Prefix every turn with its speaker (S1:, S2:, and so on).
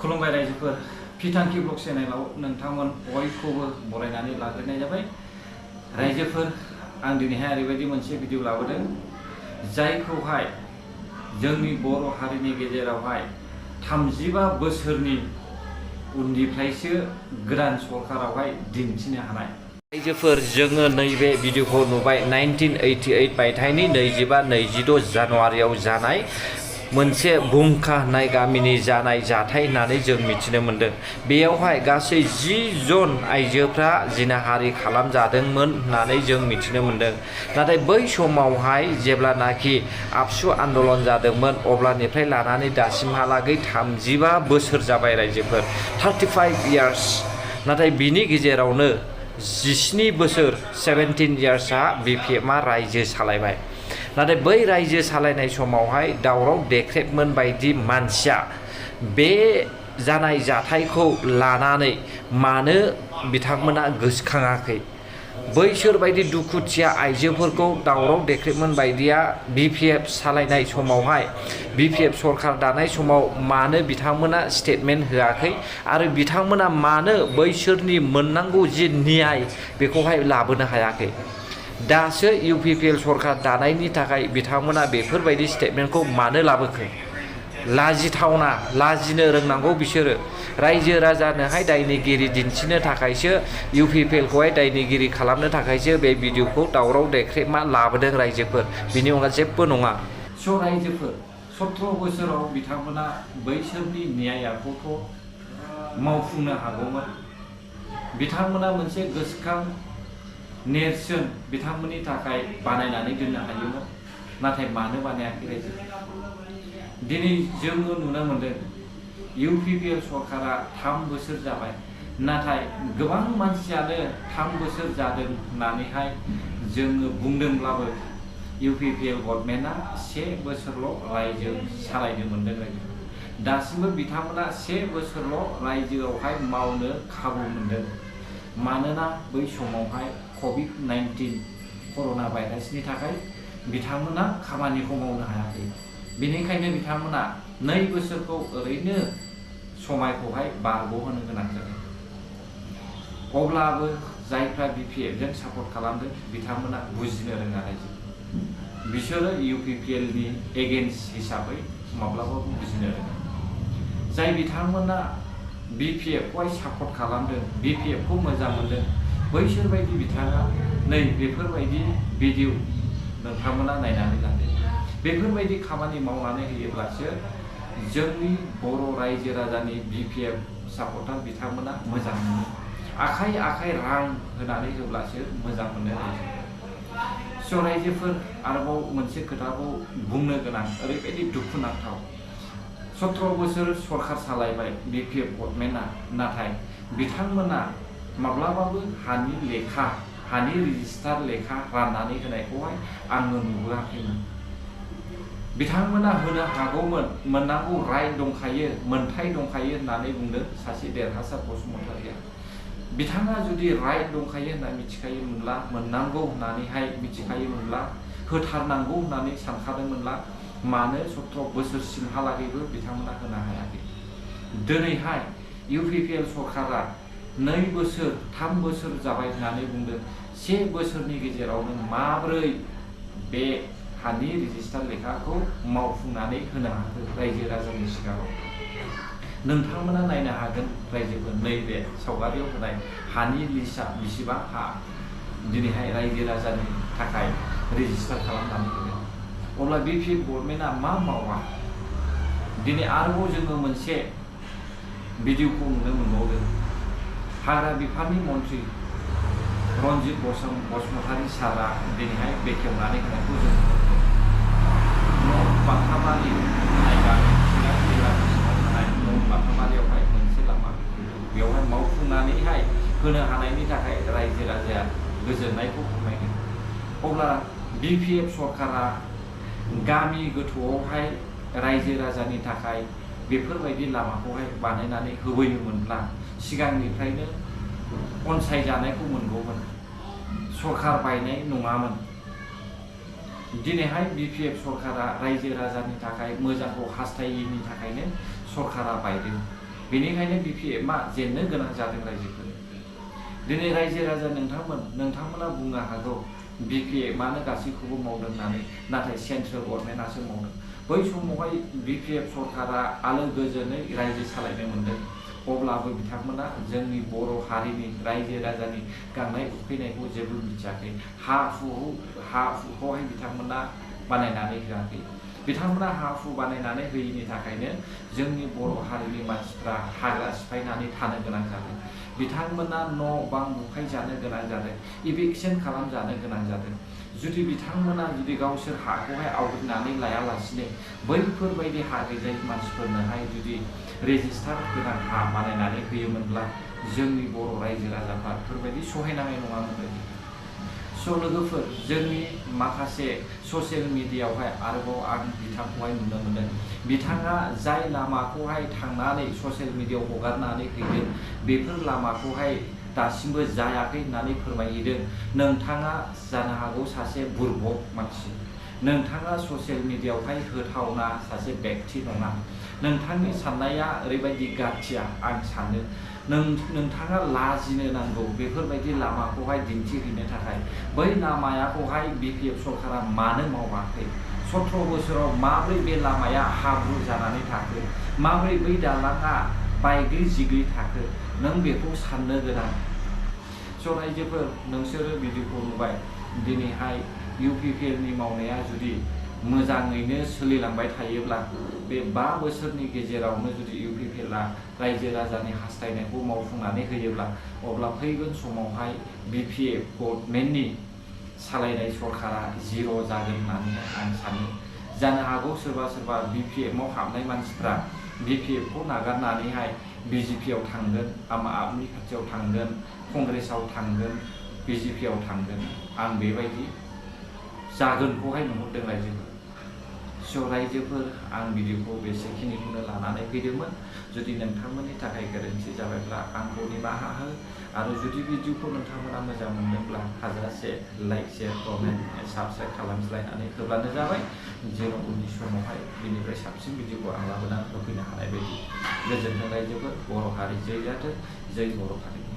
S1: खुलुमबाय रायजोफोर फिथांखि ब्लग चेनेलाव नोंथांमोन बयखौबो बरायनानै लाग्रोनाय जाबाय। रायजोफोर आं दिनैहाय ओरैबायदि मोनसे भिडिअ लाबोदों जायखौहाय जोंनि बर' हारिनि गेजेरावहाय 35 बोसोरनि उननिफ्रायसो गोदान सरकारावहाय दिन्थिनो हानाय। रायजोफोर जोङो नैबे भिडिअखौ नुबाय 1988 मायथाइनि 25-26 जानुवारियाव जानाय मोनसे बुंखा होननाय गामिनि जानाय जाथाय होननानै जों मिथिनो मोन्दों। बेयावहाय गासै 10 जन आइजोफ्रा जिनाहारि खालामजादोंमोन होननानै जों मिथिनो मोन्दों। नाथाय बै समावहाय जेब्लानाखि आबसु आन्दलन जादोंमोन अब्लानिफ्राय लानानै दासिमहालागै 35 बोसोर जाबाय रायजोफोर, 35 इयार्स। नाथाय बिनि गेजेरावनो 17 बोसोर 17 इयार्सआ BPFआ रायजो सालायबाय। नाथाय बै रायजो सालायनाय समावहाय दावराव देख्रेबमोन बायदि मानसिया बे जानाय जाथायखौ लानानै मानो बिथांमोना गोसोखाङाखै? बैसोरबायदि दुखुथिया आइजोफोरखौ दावराव देख्रेबमोन बायदिया BPF सालायनाय समावहाय BPF सरखार दानाय समाव मानो बिथांमोना स्टेटमेन्ट होआखै आरो बिथांमोना मानो बैसोरनि मोननांगौ जि न्याय बेखौहाय लाबोनो हायाखै? दासो UPPL सरखार दानायनि थाखाय बिथांमोना बेफोरबायदि स्टेटमेन्टखौ मानो लाबोखो? लाजिथावना, लाजिनो रोंनांगौ बिसोरो। रायजो राजानोहाय दायनिगिरि दिन्थिनो थाखायसो UPPLखौहाय दायनिगिरि खालामनो थाखायसो बे भिडिअखौ दावराव देख्रेबमा लाबोदों रायजोफोर, बिनि अनगा जेबो नङा। स' रायजोफोर 17 बोसोराव बिथांमोना बैसोरनि न्यायखौथ' मावफुंनो हागौमोन। बिथांमोना मोनसे गोसोखां नेरसोन बिथांमोननि थाखाय बानायनानै दोननो हायोमोन। नाथाय मानो बानायाखै रायजो? दिनै जोङो नुनो मोन्दों UPPL सरकारा 3 बोसोर जाबाय। नाथाय गोबां मानसियानो 3 बोसोर जादों होननानैहाय जोङो बुंदोंब्लाबो UPPL गभर्नमेन्टआ 1 बोसोरल' रायजो सालायनो मोन्दों रायजो। दासिमबो बिथांमोना 1 बोसोरल' रायजोआवहाय मावनो खाबु मोन्दों। मानोना बै समावहाय COVID-19 कर'ना भाइरासनि थाखाय बिथांमोना खामानिखौ मावनो हायाखै। बेनिखायनो बिथांमोना 2 बोसोरखौ ओरैनो समायखौहाय बारग'होनो गोनां जादों। अब्लाबो जायफ्रा BPFजों सापर्ट खालामदों बिथांमोना बुजिनो रोङा रायजो। बिसोरो UPPLनि एगेन्स्ट हिसाबै माब्लाबाबो बुजिनो रोङा। जाय बिथांमोना BPFखौहाय सापर्ट खालामदों, BPFखौ मोजां मोनदों, बैसोरबायदि बिथाङा नै बेफोरबायदि भिडिअ नोंथांमोना नायनानै लादो। बेफोरबायदि खामानि मावनानै होयोब्लासो जोंनि बर' रायजो राजानि BPF सापर्टार बिथांमोना मोजां मोनो। आखाइ आखाइ रां होनानै होब्लासो मोजां मोनो रायजो। स' रायजोफोर आरोबाव मोनसे खोथाखौ बुंनो गोनां, ओरैबायदि दुखुनांथाव 17 बोसोर सरखार सालायबाय BPF गभर्नमेन्टआ, नाथाय बिथांमोना माब्लाबाबो हानि लेखा, हानि रेजिस्टार लेखा राननानै होनायखौहाय आङो नुबोआखैमोन। बिथांमोना होनो हागौमोन, मोननांगौ राइट दंखायो, मोनथाय दंखायो होननानै बुंदों सासे देरहासार बसुमतारिया। बिथाङा जुदि राइट दंखायो होनना मिथिखायोमोनब्ला, मोननांगौ होननानैहाय मिथिखायोमोनब्ला, होथारनांगौ होननानै सानखादोंमोनब्ला मानो 17 बोसोरसिमहालागैबो बिथांमोना होनो हायाखै? दिनैहाय UPPL सरकारा 2 बोसोर 3 बोसोर जाबाय होननानै बुंदों। 1 बोसोरनि गेजेरावनो माब्रै बे हानि रेजिस्टार लेखाखौ मावफुंनानै होनो हाखो रायजो राजानि सिगाङाव? नोंथांमोना नायनो हागोन रायजोफोर, नैबे सावगारियाव होनाय हानि लिस्टआ बेसेबां हा दिनैहाय रायजो राजानि थाखाय रेजिस्टार खालामनानै होदों। अब्ला BPF गभर्नमेन्टआ मा मावा? दिनै आरोबाव जोङो मोनसे भिडिअखौ नुनो मोनबावदों। हाग्रा बिफाननि मन्त्रि रन्जित बसुमतारी सारआ दिनैहाय बेखेवनानै होनायखौ जों न' बाथामालि होननाय गामि, चिरां जिल्लानि सिङाव थानाय न' बाथामालियावहाय मोनसे लामा, बेवहाय मावफुंनानैहाय होनो हानायनि थाखाय रायजो राजाया गोजोननायखौ फोरमायदों। अब्ला BPF सरकारा गामि गोथौआवहाय रायजो राजानि थाखाय बेफोरबायदि लामाखौहाय बानायनानै होबोयोमोनब्ला सिगांनिफ्रायनो अनसायजानायखौ मोनगौमोन, सरकार बायनाय नङामोन। दिनैहाय BPF सरकारा रायजो राजानि थाखाय मोजांखौ हास्थायैनि थाखायनो सरकारा बायदों। बेनिखायनो BPF जेननो गोनां जादों रायजोफोर। दिनै रायजो राजा नोंथांमोना बुंनो हागौ BPF गासैखौबो मावदों होननानै, नाथाय सेन्ट्रेल गभर्नमेन्टआसो मावदों। बै समावहाय BPF सरकारा आलो गोजोनै रायजो सालायनो मोनदों। अब्लाबो बिथांमोना जोंनि बर' हारिनि रायजो राजानि गांनाय उखैनायखौ जेबो मिथियाखै। हा हुखौहाय बिथांमोना बानायनानै होआखै। बिथांमोना हा हु बानायनानै होयैनि थाखायनो जोंनि बर' हारिनि मानसिफ्रा हाग्रा सिफायनानै थानो गोनां जादों। बिथांमोना न' बां बुफायजानो गोनां जादों, इभिक्सन खालामजानो गोनां जादों। जुदि बिथांमोना गावसोर हाखौहाय आवग्रिनानै लायालासिनो बैफोरबायदि हा गैजायै मानसिफोरनोहाय जुदि रेजिस्टार गोनां हा बानायनानै होयोमोनब्ला जोंनि बर' रायजो राजाफ्रा बेफोरबायदि सहायनांनाय नङामोन। लोगोफोर, जोंनि माखासे ससियेल मिडियायावहाय आरोबाव आं बिथांखौहाय नुनो मोनदों। बिथाङा जाय लामाखौहाय थांनानै ससियेल मिडियायाव हगारनानै हैदों, बेफोर लामाखौहाय दासिमबो जायाखै होननानै फोरमायहैदों। नोंथाङा जानो हागौ सासे बुरबक मानसि। नोंथाङा ससियेल मिडियायावहाय होथावना सासे बेक्ति नङा। नोंथांनि साननाया ओरैबायदि गाथिया आं सानो। नोंथाङा लाजिनो नांगौ बेफोरबायदि लामाखौहाय दिन्थिहैनो थाखाय। बै लामाखौहाय BPF सरकारा मानो मावाखै? 17 बोसोराव माब्रै बे लामाया हाब्रु जानानै थाखो? माब्रै बै दालाङा बायग्लि जिग्लि थाखो? नों बेखौ साननो गोनां। रायजोफोर, नोंसोरो भिडिअखौ नुबाय। दिनैहाय UPPLनि मावनाया जुदि मोजाङैनो सोलिलांबाय थायोब्ला, बे 5 बोसोरनि गेजेरावनो जुदि UPPLआ रायजो राजानि हास्थायनायखौ मावफुंनानै होयोब्ला, अब्ला फैगोन समावहाय BPF गभर्नमेन्टनि सालायनाय सरकारा जिर' जागोन होननानै आं सानो। जानो हागौ सोरबा BPFआव हाबनाय मानसिफ्रा BPFखौ नागारनानैहाय BJPआव थांगोन, आम आदमि पार्टियाव थांगोन, कंग्रेसआव थांगोन, BJPआव थांगोन। आं बेबायदि जागोनखौहाय नुहुरदों रायजोफोर। रायजोफोर, आं भिडिअखौ बेसेखिनिखौनो लानानै फैदोंमोन। जुदि नोंथांमोननि थाखाय गोरोन्थि जाबायब्ला आंखौ निमाहा हो। आरो जुदि भिडिअखौ नोंथांमोना मोजां मोनदोंब्ला हाजासे लाइक, शेयार, कमेन्ट, साबस्क्राइब खालामज्लायनानै होब्लानो जाबाय। जेन' उननि समावहाय बिनिफ्राय साबसिन भिडिअखौ आं लाबोनानै होफैनो हानाय बायदि। गोजोनथों रायजोफोर। बर' हारि जै जाथों, जै बर' हारि।